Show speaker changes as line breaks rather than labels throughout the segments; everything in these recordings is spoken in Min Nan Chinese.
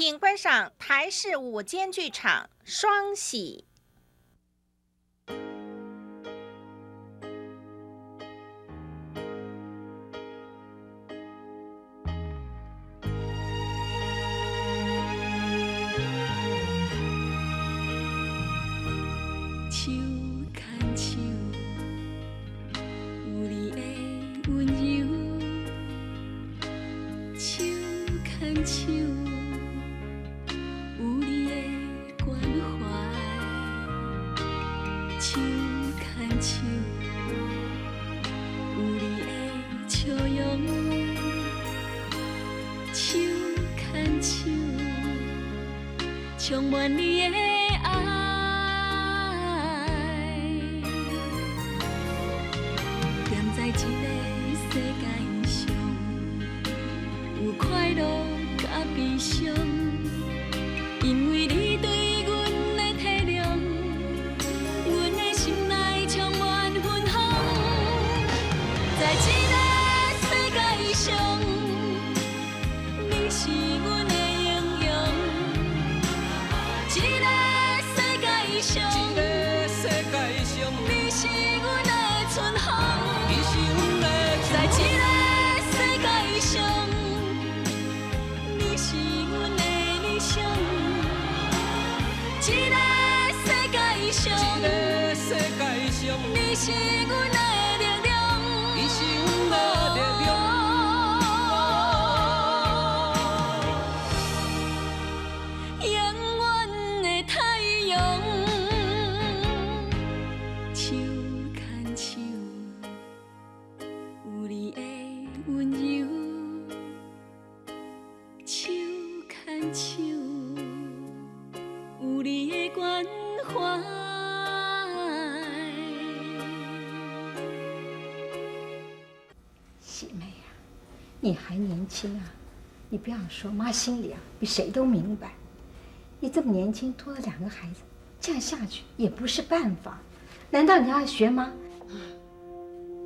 請觀賞台視午間劇場《雙喜》。
手牽手，有你的溫柔；手牽手，有你的關懷；手牽手，有你的笑容；手牽手，充滿你的愛。踮在這个世界上，有快樂佮悲傷，因為你對阮的體諒，阮的心內充滿芬芳。在這个世界上，你是阮的英雄。這个世界上，
這个世界上，
你是阮的春風。
你是阮的
在這个世界上，你是阮的理想。這个世界上，
這个世界上，
你是阮的力量。
你是阮的力量。
永遠的太陽，手牽手，有你的溫柔；手牽手，有你的關懷。
喜妹啊，你還年輕啊，你不要說，媽心裡啊比誰都明白。你這麼年輕，拖了兩個孩子，這樣下去也不是辦法。難道你要學媽？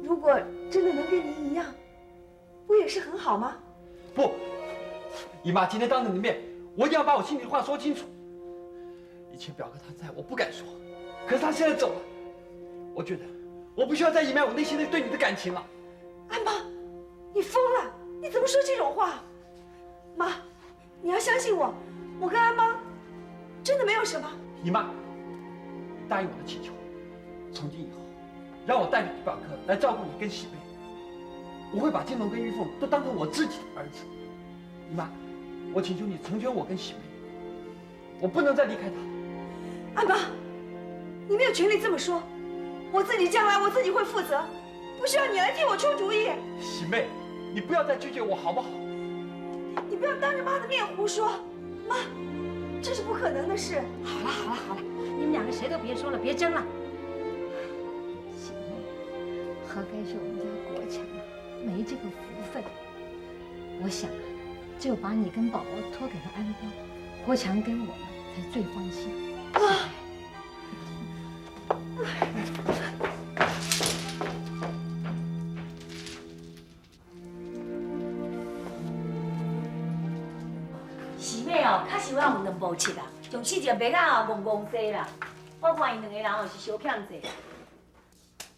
如果真的能跟您一樣，不也是很好嗎？
不，姨媽，今天當着你的面，我一定要把我心裡的話說清楚。以前表哥他在，我不敢說，可是他現在走了，我覺得我不需要再隱瞞我內心的對你的感情了。
安邦，你瘋了！你怎麼說這種話？媽，你要相信我，我跟安邦真的沒有什麼。
姨媽，你答應我的請求，從今以後，讓我帶表哥來照顧你跟喜妹。我會把金龍跟玉鳳都當成我自己的兒子。姨媽，我請求你成全我跟喜妹，我不能再離開她。
安邦，你沒有權利這麼說，我自己將來我自己會負責，不需要你來替我出主意。
喜妹，你不要再拒絕我好不好？
你不要當着媽的面胡說，媽，這是不可能的事。
好了好了好了，你們兩個誰都別說了，別爭了。喜妹，活該是我們家國強啊，沒這個福分。我想啊，只有把你跟寶寶託給了安邦，國強跟我們才最放心。
媽。
喜妹哦，確實我有兩步七啦，上四隻麥仔哦，戇戇濟啦。我看𪜶兩個人哦是相欠債。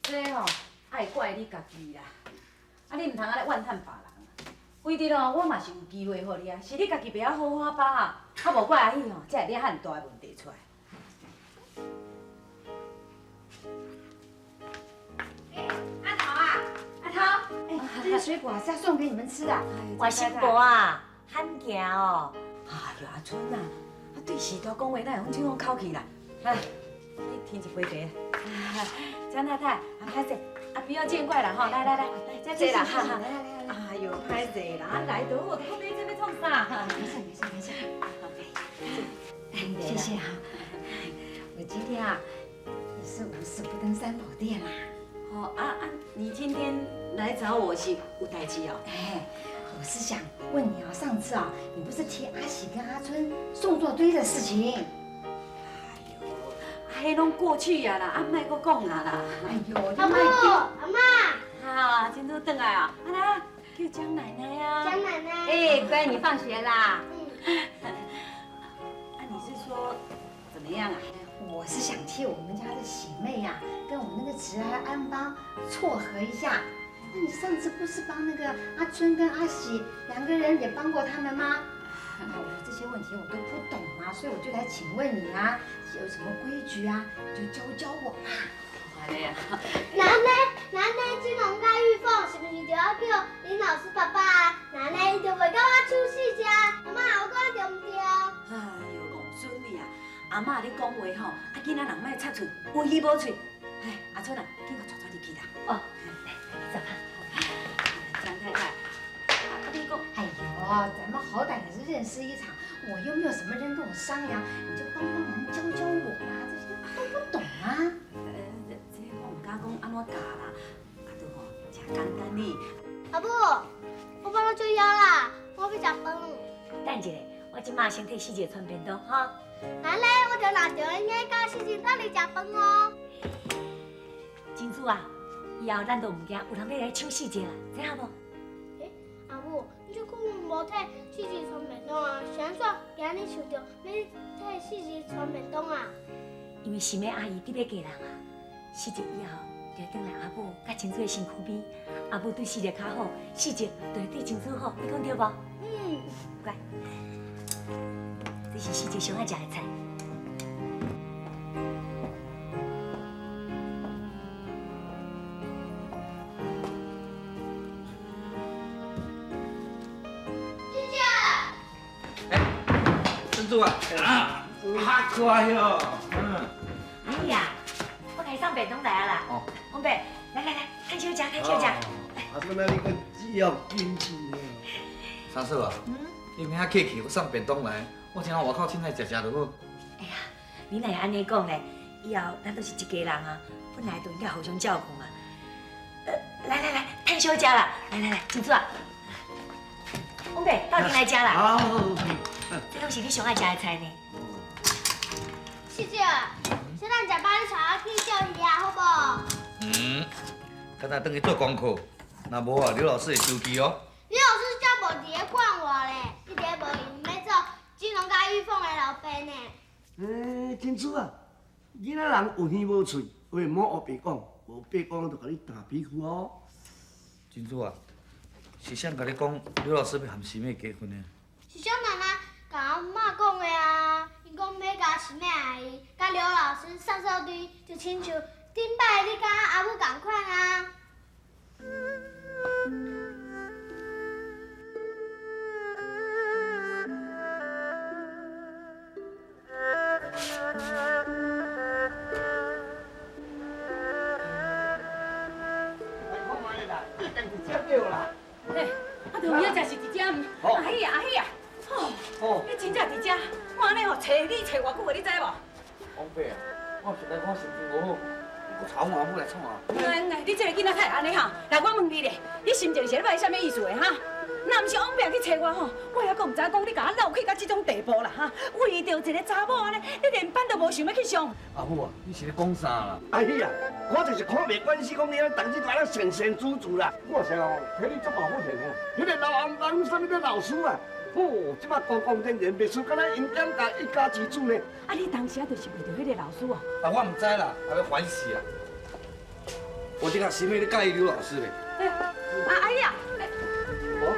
這吼愛怪你家己啦，啊你毋通按呢怨嘆別人。非得哦，我嘛是有機會予你啊，是你家己袂曉好好把握，啊無怪阿喜吼，才會惹遐爾大的問題出來。
阿桃啊，阿桃，哎，這些水果是要送給你們吃的。
外甥婆啊，罕行哦。
哎呦，阿春啊，啊對序大講話，哪會講這種口氣啦？來，你添一杯茶。張太太，啊歹勢，啊不要見怪啦吼，來來來，來這坐啦，哈哈。哎呦，歹勢啦，啊來就好，我買這欲創啥？
沒事沒事沒事。謝謝哈，我今天啊也是無事不登三寶殿啦。
哦啊啊，你今天來找我是有代誌哦？
哎，我是想問你啊，上次啊，你不是提阿喜跟阿春送作堆的事情？
哎呦，啊，彼攏過去啊啦，啊，莫閣講啊啦。
哎呦，
阿母，阿嬤，
啊，真早轉來啊，啊來，叫江奶奶啊。
江奶奶。
哎，乖，你放學啦？
嗯。
替我們家的喜妹呀，跟我們那個侄兒安邦撮合一下。那你上次不是幫那個阿春跟阿喜兩個人也幫過他們嗎？我說這些問題我都不懂啊，所以我就來請問你啊，有什麼規矩啊，就教教我嘛。
奶奶，奶奶，金龍佮玉鳳是不是就要叫林老師爸爸啊？奶奶，伊就袂共我搶四隻。阿嬤，我講對毋對？
哎喲，戇孫你啊！阿嬤咧講話吼，啊囡仔人莫插喙，有耳無喙。哎，阿春啊，緊共帶帶入去啦。
哦，來，走吧。
張太太，啊你講，
哎呦，咱們好歹也是認識一場，我又沒有什麼人跟我商量，你就幫幫忙教教我嘛，這些都不懂啊。
這我毋敢講按怎教啦，啊都吼誠簡單哩。
阿母，我腹肚足枵啦，我欲食飯。
等一下，我這馬先替四姐傳便當哈。
奶奶，我就拿著應該佮四姐鬥陣食飯哦。
珍珠啊，以後咱都毋驚有人欲來搶四姐啦，知影無？
欸，阿母，你這久無替四姐傳便當啊，是按怎今日想著欲替四姐傳便當啊？
因為喜妹阿姨得欲嫁人啊，四姐以後就會轉來阿母佮珍珠的身軀邊，阿母對四姐較好，四姐就會對珍珠好，你講對無？
嗯，
乖，這是四姐上愛食的菜。
姐姐，
哎，珍珠啊，啊，好可愛喲，嗯。
哎呀，我共伊送便當來啊啦。哦。王伯，來來來，趁小食，趁小食。
阿春啊，你閣只要緊緊的。
三嫂啊，你免遐客氣，我送便當來，我聽外口凊彩食食就好。
哎呀，你哪會按呢講咧？以後咱都是一家人啊，本來就應該互相照顧嘛。來來來，趁小食啦！來來來，珍珠啊，王伯，鬥陣來食啦。
好。
這攏是你上愛食的菜呢。
四姐，小等食飽，你帶我去釣魚啊，好無？
嗯，等下轉去做功課，若無啊，劉老師會生氣哦。
劉老師才無佇咧管我咧，伊佇咧無閒欲做金龍佮玉鳳的老爸呢。
欸，珍珠啊，囡仔人有耳無喙，話莫烏白講，無白講就共你打屁股哦。
珍珠啊，是啥共你講劉老師欲和喜妹結婚的？
是小奶奶共阿嬤講的啊，𪜶講欲共喜妹阿姨、佮劉老師送做對，就親像頂擺你佮阿母仝款啊。
來看覓啦，一定是這對啦。
嘿，啊，就有影食是佇遮毋？阿喜啊，阿喜啊，哦，你真正佇遮，我按呢吼揣你揣偌久的，你知無？
王伯啊，我實在我心情無好，你閣吵我阿母來創啊？
哎，你這个囡仔哪會按呢哈？來，我問你咧，你心情是咧欲啥物意思的哈？若毋是王伯去揣我吼，我猶閣毋知影講你共我鬧去到這種地步啦哈！為著一個查某按呢，你連班都無想欲去上。
阿母啊，你是咧講啥啦？
阿喜啊，我就是看袂慣死，講你按逐日來咧神神主主啦。我想哦，替你足嘛好聽哦，彼个老翁翁啥物老師啊，哦，這擺公公然然袂輸，敢若𪜶感覺一家之主呢。
啊，你當時啊，就是為著彼个老師哦。
啊，我毋知啦，啊欲煩死啊！我這個喜妹咧佮意劉老師咧。
啊，阿喜啊！
哦，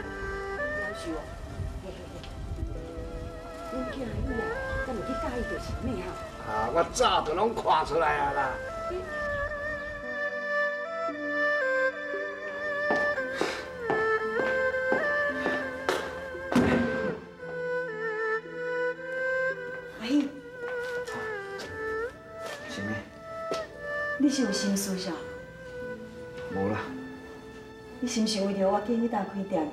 夭壽哦，嘿嘿嘿，阮囝伊啊，敢會去佮意著喜妹哈？
啊，我早就攏看出來啊啦。
阿喜，
喜妹，
你是有心事啥？
無啦。
你是毋是為著我今日搭開店，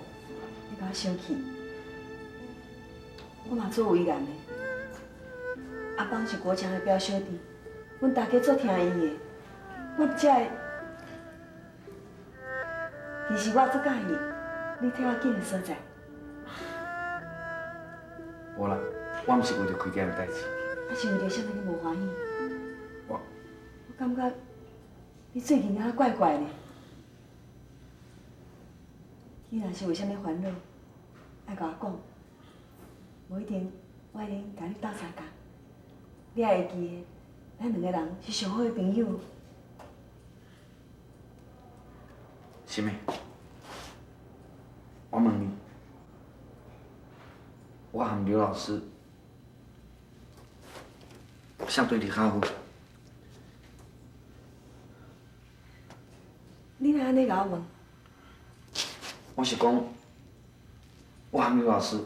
你共我生氣？我嘛足為難的。阿邦是國強的表小弟，阮大家足聽伊的，我毋才會。其實我足佮意你替我揀的所在。
無啦，我毋是為著開店的代誌。
啊，是為著啥物你無歡喜？
我
我感覺你最近敢若怪怪的。你若是有啥物煩惱，愛共我講，無一定，我一定共你鬥相共。你也會記得，
咱两个人是上好的朋友。
喜妹，我问你，我和刘老师谁对你较好？
你哪按呢共我问？
我是讲，我和刘老师，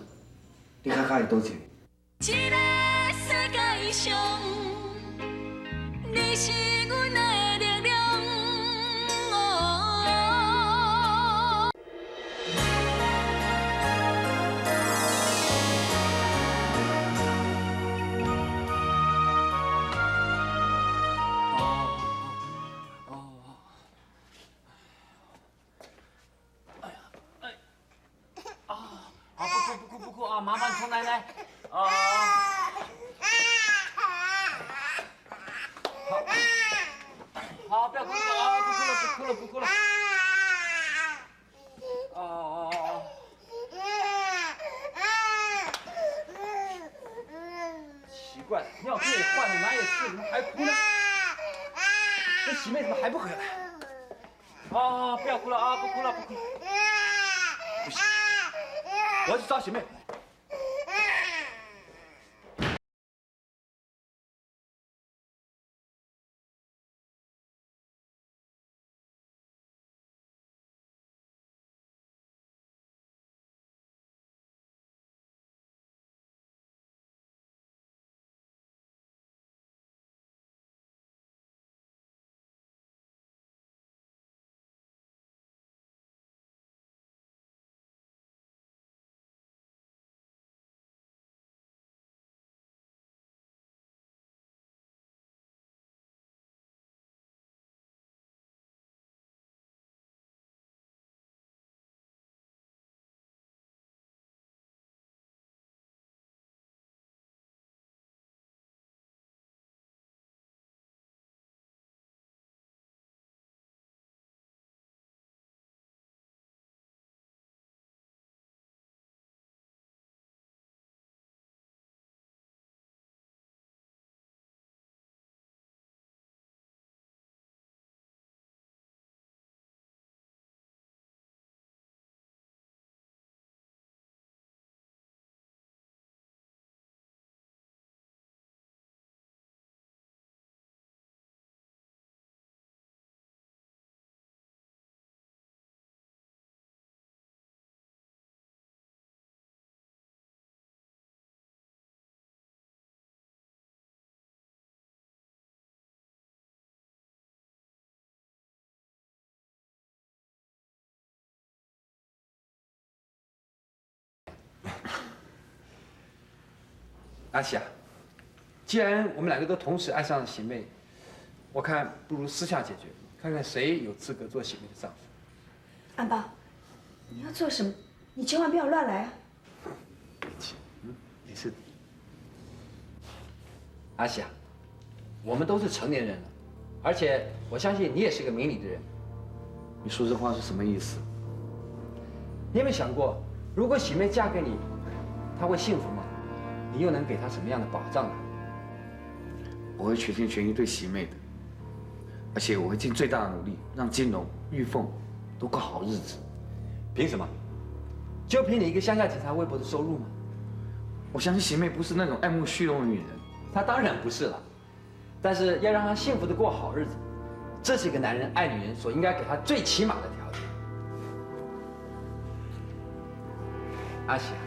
你较佮意佗一个？
这个世界上，你是阮的力量。
好，不哭不哭不哭啊！麻烦冲奶奶。啊。好，好，不要哭了啊！不哭了，不哭了，不哭了。哦哦哦。奇怪，尿片也换了，奶也吃了，怎么还哭呢？这喜妹怎么还不回来？啊，不要哭了啊！不哭了，不哭了。不行，我要去找喜妹。阿喜啊，既然我们两个都同时爱上了喜妹，我看不如私下解决，看看谁有资格做喜妹的丈夫。
安邦，你要做什么？你千万不要乱来啊！
没事。阿喜啊，我们都是成年人了，而且我相信你也是个明理的人。
你说这话是什么意思？
你有没有想过，如果喜妹嫁给你，她会幸福吗？你又能给她什么样的保障呢？
我会全心全意对喜妹的，而且我会尽最大的努力，让金龙、玉凤都过好日子。
凭什么？就凭你一个乡下警察微薄的收入吗？
我相信喜妹不是那种爱慕虚荣的女人。
她当然不是了，但是要让她幸福的过好日子，这是一个男人爱女人所应该给她最起码的条件。阿喜啊，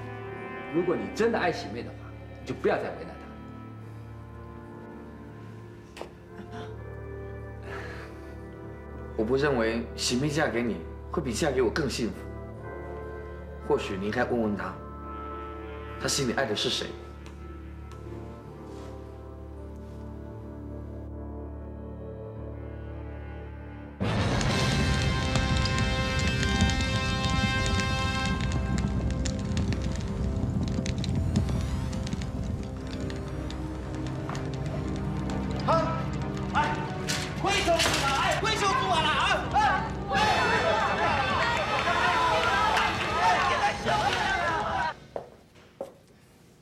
如果你真的爱喜妹的话，你就不要再为难她。
我不认为喜妹嫁给你会比嫁给我更幸福。或许你应该问问她，她心里爱的是谁？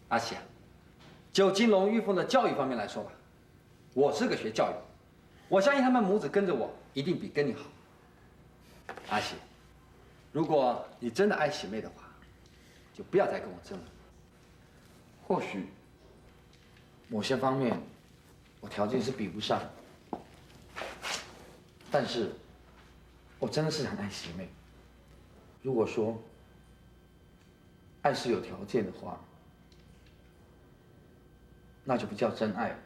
阿喜啊，就金龙玉凤的教育方面来说吧，我是个学教育，我相信他们母子跟着我，一定比跟你好。阿喜，如果你真的爱喜妹的话，就不要再跟我争了。
或许某些方面我条件是比不上，但是我真的是很爱喜妹。如果说爱是有条件的话，那就不叫真爱了，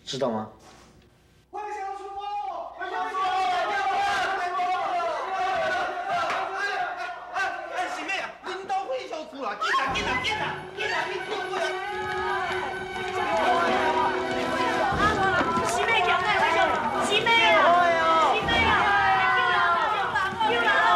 知道吗？
喜妹啊，恁兜火烧厝啦，紧啦紧啦紧啦紧啦，你救我啦！
喜妹强哎，火烧，喜妹啊，喜妹啊，救人哦！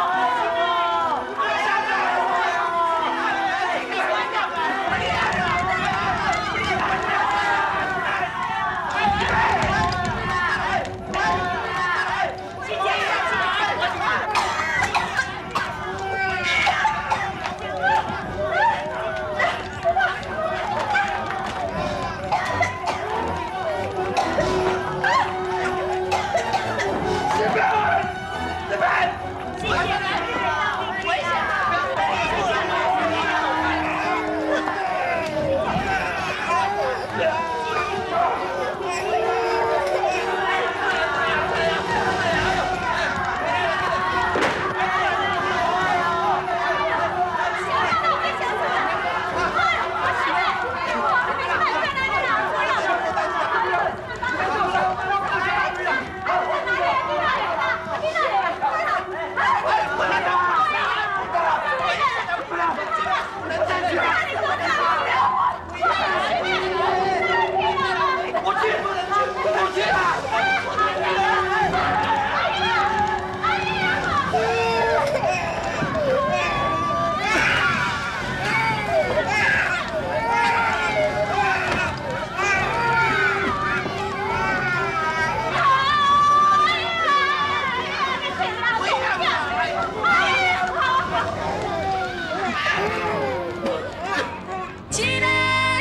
这个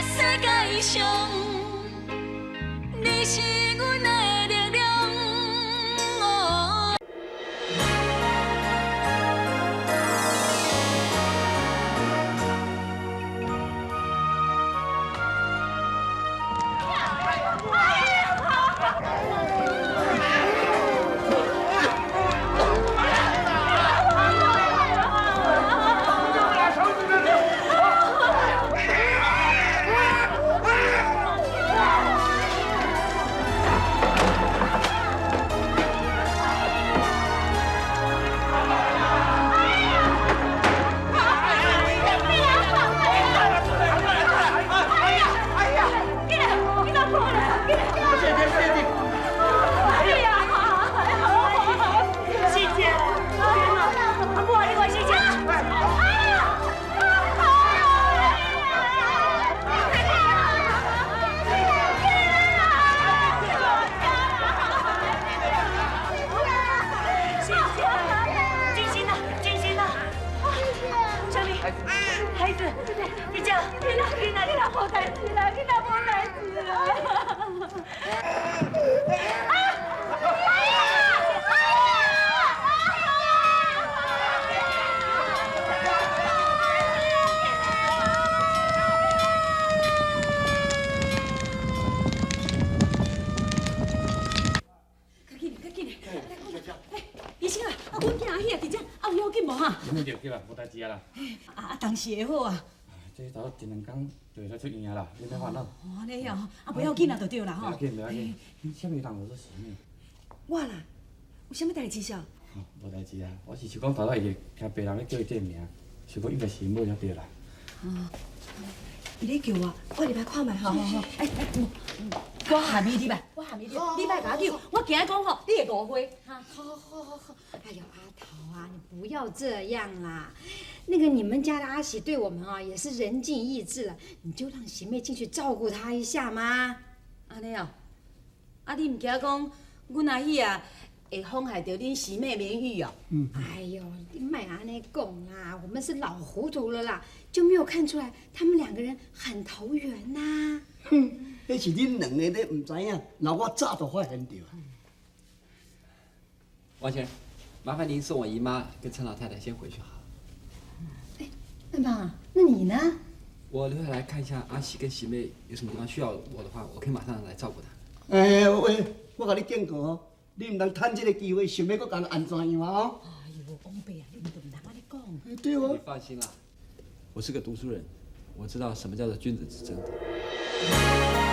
世界上，你是阮的力量。哦。孩子，你这，你哪，你哪，你哪无代志啦，你哪无代志啦。
较紧，较紧，哎，医生啊，啊，阮囝阿喜啊，伫遮，啊，有要紧无哈？
紧就对啦，无代志啊啦。
啊，当时会好啊。
这头一两工就会使出院啊啦，你免烦恼。
哦，按呢哦，啊，不要紧啊，就对啦吼。
不要紧，不要紧。你啥物人叫做喜妹？
我啦，有啥物代志啥？
无代志啊，我是想讲头仔伊会听别人咧叫伊这个名，想讲应该是伊某才对啦。
哦，伊咧叫我，我入来看觅吼。
哎哎，我喊伊入来，我喊伊入来，你莫共我叫，我惊讲吼，你会误会。
好好好好好，哎呦，阿桃啊，你不要这样啦。那个你们家的阿喜对我们啊也是仁尽义至了，你就让喜妹进去照顾她一下嘛。
按呢哦，啊你毋惊讲，阮阿喜啊會妨害著恁喜妹名譽哦。
哎呦，你莫按呢講啦，我們是老糊塗了啦，就沒有看出來他們兩個人很投緣吶。
哼，彼是恁兩個咧毋知影，那我早就發現著。
王先生，麻煩您送我姨媽跟陳老太太先回去好了。
哎，安邦，那你呢？
我留下來看一下阿喜跟喜妹有什麼地方需要我的話，我可以馬上來照顧她。
哎喂，我共你警告哦，你毋通趁這個機會想欲閣共人按怎樣啊？哦。
哎呦，王伯啊，你毋通按呢講。
對哦。
你放心啦，我是個讀書人，我知道什麼叫做君子之爭。